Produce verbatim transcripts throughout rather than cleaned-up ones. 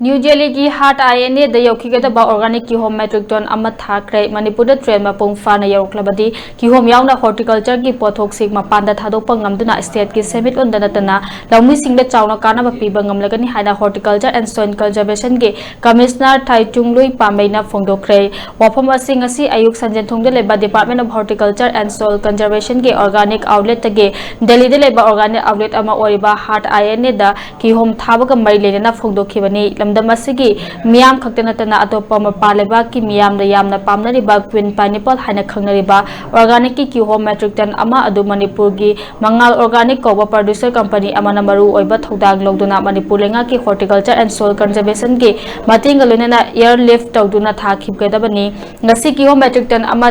New ꯗꯦꯜꯂꯤꯒꯤ ꯍꯥꯠ ꯑꯥꯏ and aid ꯌꯧꯈꯤꯒꯗꯕ organic ꯀꯤꯍꯣꯝ ꯃꯦꯇ꯭ꯔꯤꯛ ꯇꯟ ꯑꯃ ꯊꯥꯈ꯭ꯔꯦ꯫ ꯃꯅꯤꯄꯨꯔꯗ ꯇ꯭ꯔꯦꯟ ꯃꯄꯨꯡ ꯐꯥꯅ ꯌꯧꯔꯛꯂꯕꯗꯤ ꯀꯤꯍꯣꯝ ꯌꯥꯎꯅ ꯍꯣꯔꯇꯤꯀꯜꯆꯔꯒꯤ ꯄꯣꯠꯊꯣꯛꯁꯤꯡ ꯃꯄꯥꯟꯗ ꯊꯥꯗꯣꯛꯄ ꯉꯝꯗꯨꯅ ꯁ꯭ꯇꯦꯠꯀꯤ ꯁꯦꯟꯃꯤꯠꯂꯣꯟꯗ ꯅꯠꯇꯅ ꯂꯧꯃꯤꯁꯤꯡꯗ ꯆꯥꯎꯅ ꯀꯥꯟꯅꯕ ꯄꯤꯕ ꯉꯝꯂꯒꯅꯤ ꯍꯥꯏꯅ ꯍꯣꯔꯇꯤꯀꯜꯆꯔ ꯑꯦꯟ ꯁꯣꯏꯜ ꯀꯟꯖꯔꯕꯦꯁꯟꯒꯤ ꯀꯃꯤꯁꯅꯔ ꯊꯥꯏꯆꯨꯡꯂꯨꯏ ꯄꯥꯃꯩꯅ ꯐꯣꯡꯗꯣꯛꯈ꯭ꯔꯦ꯫ ꯋꯥꯐꯝ ꯑꯁꯤ ꯉꯁꯤ ꯑꯌꯨꯛ ꯁꯟꯖꯦꯟꯊꯣꯡꯗ ꯂꯩꯕ Department of Horticulture and Soil Conservationꯒꯤ organic outletꯇꯒꯤ ꯗꯦꯜꯂꯤꯗ ꯂꯩꯕ organic outlet ꯑꯃ ꯑꯣꯏꯔꯤꯕ ꯍꯥꯠ ꯑꯥꯏ ꯑꯦꯟ ꯑꯦꯗ ꯀꯤꯍꯣꯝ ꯊꯥꯕꯒ ꯃꯔꯤ ꯂꯩꯅꯅ ꯐꯣꯡꯗꯣꯛꯈꯤꯕꯅꯤ꯫ ꯂꯝꯗꯝ ꯑꯁꯤꯒꯤ ꯃꯤꯌꯥꯝ ꯈꯛꯇ ꯅꯠꯇꯅ ꯑꯇꯣꯞꯄ ꯃꯄꯥꯟ ꯂꯩꯕꯥꯛꯀꯤ ꯃꯤꯌꯥꯝꯅ ꯌꯥꯝꯅ ꯄꯥꯝꯅꯔꯤꯕ Queen Pineapple ꯍꯥꯏꯅ ꯈꯪꯅꯔꯤꯕ organicꯀꯤ ꯀꯤꯍꯣꯝ ꯃꯦꯇ꯭ꯔꯤꯛ ꯇꯟ ꯑꯃ ꯑꯗꯨ ꯃꯅꯤꯄꯨꯔꯒꯤ ꯃꯉꯥꯜ Organic ꯀꯧꯕ producer company ꯑꯃꯅ ꯃꯔꯨ ꯑꯣꯏꯕ ꯊꯧꯗꯥꯡ ꯂꯧꯗꯨꯅ ꯃꯅꯤꯄꯨꯔ ꯂꯩꯉꯥꯛꯀꯤ Horticulture and Soil Conservationꯒꯤ ꯃꯇꯦꯡꯒ ꯂꯣꯏꯅꯅ airlift ꯇꯧꯗꯨꯅ ꯊꯥꯈꯤꯒꯗꯕꯅꯤ꯫ ꯉꯁꯤ ꯀꯤꯍꯣꯝ ꯃꯦꯇ꯭ꯔꯤꯛ ꯇꯟ ꯑꯃ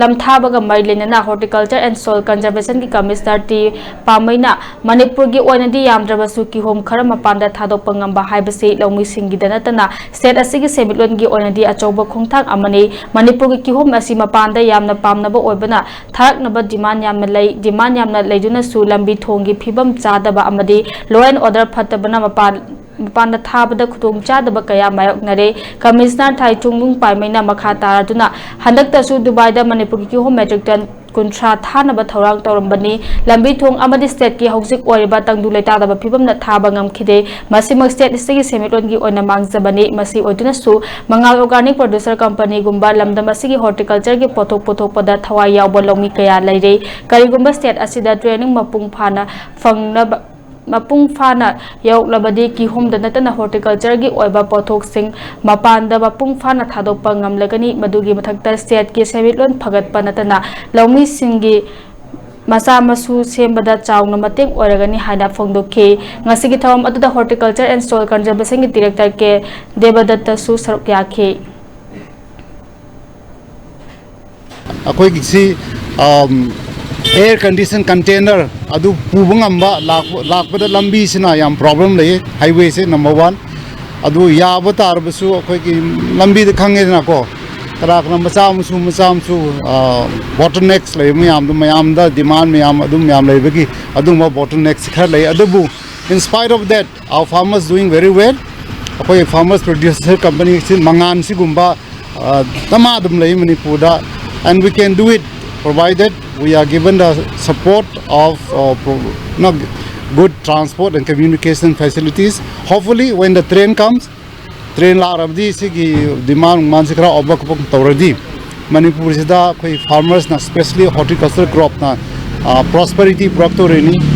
ꯂꯝꯊꯥꯕꯒ ꯃꯔꯤ ꯂꯩꯅꯅ Horticulture and Soil Conservationꯒꯤ ꯀꯃꯤꯁꯅꯔ ꯇꯤ ꯄꯥꯃꯩꯅ ꯃꯅꯤꯄꯨꯔꯒꯤ ꯑꯣꯏꯅꯗꯤ ꯌꯥꯝꯗ꯭ꯔꯕꯁꯨ ꯀꯤꯍꯣꯝ ꯈꯔ ꯃꯄꯥꯟꯗ ꯊꯥꯗꯣꯛꯄ ꯉꯝꯕ ꯍꯥꯏꯕꯁꯤ ꯂꯧꯃꯤꯁꯤꯡꯒꯤꯗ ꯅꯠꯇꯅ ꯁ꯭ꯇꯦꯠ ꯑꯁꯤꯒꯤ ꯁꯦꯟꯃꯤꯠꯂꯣꯟꯒꯤ ꯑꯣꯏꯅꯗꯤ ꯑꯆꯧꯕ ꯈꯣꯡꯊꯥꯡ ꯑꯃꯅꯤ꯫ ꯃꯅꯤꯄꯨꯔꯒꯤ ꯀꯤꯍꯣꯝ ꯑꯁꯤ ꯃꯄꯥꯟꯗ ꯌꯥꯝꯅ ꯄꯥꯝꯅꯕ ꯑꯣꯏꯕꯅ ꯊꯥꯔꯛꯅꯕ demand ꯌꯥꯝꯅ ꯂꯩ꯫ Demand ꯌꯥꯝꯅ ꯂꯩꯗꯨꯅꯁꯨ ꯂꯝꯕꯤ ꯊꯣꯡꯒꯤ ꯐꯤꯕꯝ ꯆꯥꯗꯕ ꯑꯃꯗꯤ law and order ꯐꯠꯇꯕꯅ ꯃꯄꯥꯟ ꯃꯄꯥꯟꯗ ꯊꯥꯕꯗ ꯈꯨꯗꯣꯡꯆꯥꯗꯕ ꯀꯌꯥ ꯃꯥꯌꯣꯛꯅꯔꯦ꯫ ꯀꯃꯤꯁꯅꯔ ꯊꯥꯏꯆꯨꯡꯂꯨꯏ ꯄꯥꯃꯩꯅ ꯃꯈꯥ ꯇꯥꯔꯗꯨꯅ ꯍꯟꯗꯛꯇꯁꯨ ꯗꯨꯕꯥꯏꯗ ꯃꯅꯤꯄꯨꯔꯒꯤ ꯀꯤꯍꯣꯝ ꯃꯦꯇ꯭ꯔꯤꯛ ꯇꯟ ꯀꯨꯟꯊ꯭ꯔꯥ ꯊꯥꯅꯕ ꯊꯧꯔꯥꯡ ꯇꯧꯔꯝꯕꯅꯤ꯫ ꯂꯝꯕꯤ ꯊꯣꯡ ꯑꯃꯗꯤ ꯁ꯭ꯇꯦꯠꯀꯤ ꯍꯧꯖꯤꯛ ꯑꯣꯏꯔꯤꯕ ꯇꯪꯗꯨ ꯂꯩꯇꯥꯗꯕ ꯐꯤꯕꯝꯅ ꯊꯥꯕ ꯉꯝꯈꯤꯗꯦ꯫ ꯃꯁꯤꯃꯛ ꯁ꯭ꯇꯦꯠ ꯑꯁꯤꯒꯤ ꯁꯦꯟꯃꯤꯠꯂꯣꯟꯒꯤ ꯑꯣꯏꯅ ꯃꯥꯡꯖꯕꯅꯤ꯫ ꯃꯁꯤ ꯑꯣꯏꯗꯨꯅꯁꯨ ꯃꯉꯥꯜ Organic Producer Companyꯒꯨꯝꯕ ꯂꯝꯗꯝ ꯑꯁꯤꯒꯤ ꯍꯣꯔꯇꯤꯀꯜꯆꯔꯒꯤ ꯄꯣꯠꯊꯣꯛ ꯄꯨꯊꯣꯛꯄꯗ ꯊꯋꯥꯏ ꯌꯥꯎꯕ ꯂꯧꯃꯤ ꯀꯌꯥ ꯂꯩꯔꯤ꯫ ꯀꯔꯤꯒꯨꯝꯕ ꯁ꯭ꯇꯦꯠ ꯑꯁꯤꯗ training ꯃꯄꯨꯡ ꯐꯥꯅ ꯐꯪꯅꯕ ꯃꯄꯨꯡ ꯐꯥꯅ ꯌꯧꯔꯛꯂꯕꯗꯤ ꯀꯤꯍꯣꯝꯗ ꯅꯠꯇꯅ ꯍꯣꯔꯇꯤꯀꯜꯆꯔꯒꯤ ꯑꯣꯏꯕ ꯄꯣꯠꯊꯣꯛꯁꯤꯡ ꯃꯄꯥꯟꯗ ꯃꯄꯨꯡ ꯐꯥꯅ ꯊꯥꯗꯣꯛꯄ ꯉꯝꯂꯒꯅꯤ꯫ ꯃꯗꯨꯒꯤ ꯃꯊꯛꯇ ꯁ꯭ꯇꯦꯠꯀꯤ ꯁꯦꯟꯃꯤꯠꯂꯣꯟ ꯐꯒꯠꯄ ꯅꯠꯇꯅ ꯂꯧꯃꯤꯁꯤꯡꯒꯤ ꯃꯆꯥ ꯃꯁꯨ ꯁꯦꯝꯕꯗ ꯆꯥꯎꯅ ꯃꯇꯦꯡ ꯑꯣꯏꯔꯒꯅꯤ ꯍꯥꯏꯅ ꯐꯣꯡꯗꯣꯛꯈꯤ꯫ ꯉꯁꯤꯒꯤ ꯊꯧꯔꯝ ꯑꯗꯨꯗ Horticulture and Soil Conservationꯒꯤ Director ꯀꯦ ꯗꯦꯕꯗꯠꯇꯁꯨ ꯁꯔꯨꯛ ꯌꯥꯈꯤ꯫ ꯑꯩꯈꯣꯏꯒꯤꯁꯤ ꯑꯦꯌꯔ ꯀꯟꯗꯤꯁꯟ ꯀꯟꯇꯦꯅꯔ ꯑꯗꯨ ꯄꯨꯕ ꯉꯝꯕ ꯂꯥꯛꯄ ꯂꯥꯛꯄꯗ ꯂꯝꯕꯤꯁꯤꯅ ꯌꯥꯝ ꯄ꯭ꯔꯣꯕ꯭ꯂꯦꯝ ꯂꯩꯌꯦ꯫ ꯍꯥꯏꯋꯦꯁꯦ ꯅꯝꯕꯔ ꯋꯥꯟ꯫ ꯑꯗꯨ ꯌꯥꯕ ꯇꯥꯔꯕꯁꯨ ꯑꯩꯈꯣꯏꯒꯤ ꯂꯝꯕꯤꯗ ꯈꯪꯉꯦꯗꯅꯀꯣ, ꯀꯅꯥ ꯀꯅꯥ ꯃꯆꯥ ꯃꯁꯨ ꯃꯆꯥ ꯃꯁꯨ ꯕꯣꯇꯜꯅꯦꯛꯁ ꯂꯩꯕ ꯃꯌꯥꯝꯗꯣ, ꯃꯌꯥꯝꯗ ꯗꯤꯃꯥꯟ ꯃꯌꯥꯝ ꯑꯗꯨꯝ ꯃꯌꯥꯝ ꯂꯩꯕꯒꯤ ꯑꯗꯨꯒꯨꯝꯕ ꯕꯣꯇꯜꯅꯦꯛꯁ ꯈꯔ ꯂꯩ꯫ ꯑꯗꯨꯕꯨ in spite of that, our farmers doing very well. ꯑꯩꯈꯣꯏ farmers producer company ꯁꯤ ꯃꯉꯥꯟ ꯁꯤꯒꯨꯝꯕ ꯗꯃꯥ ꯑꯗꯨꯝ ꯂꯩ ꯃꯅꯤꯄꯨꯔꯗ, and we can do it provided we are given the support of uh, pro- not good transport and communication facilities. Hopefully, when the train comes, train ꯂꯥꯛꯂꯕꯗꯤ ꯁꯤꯒꯤ demand ꯃꯥꯟꯁꯤ ꯈꯔ overcome ꯇꯧꯔꯗꯤ ꯃꯅꯤꯄꯨꯔꯁꯤꯗ ꯑꯩꯈꯣꯏ farmers ꯅ, especially horticulture crop ꯅ prosperity ꯄꯨꯔꯛꯇꯧꯔꯤꯅꯤ꯫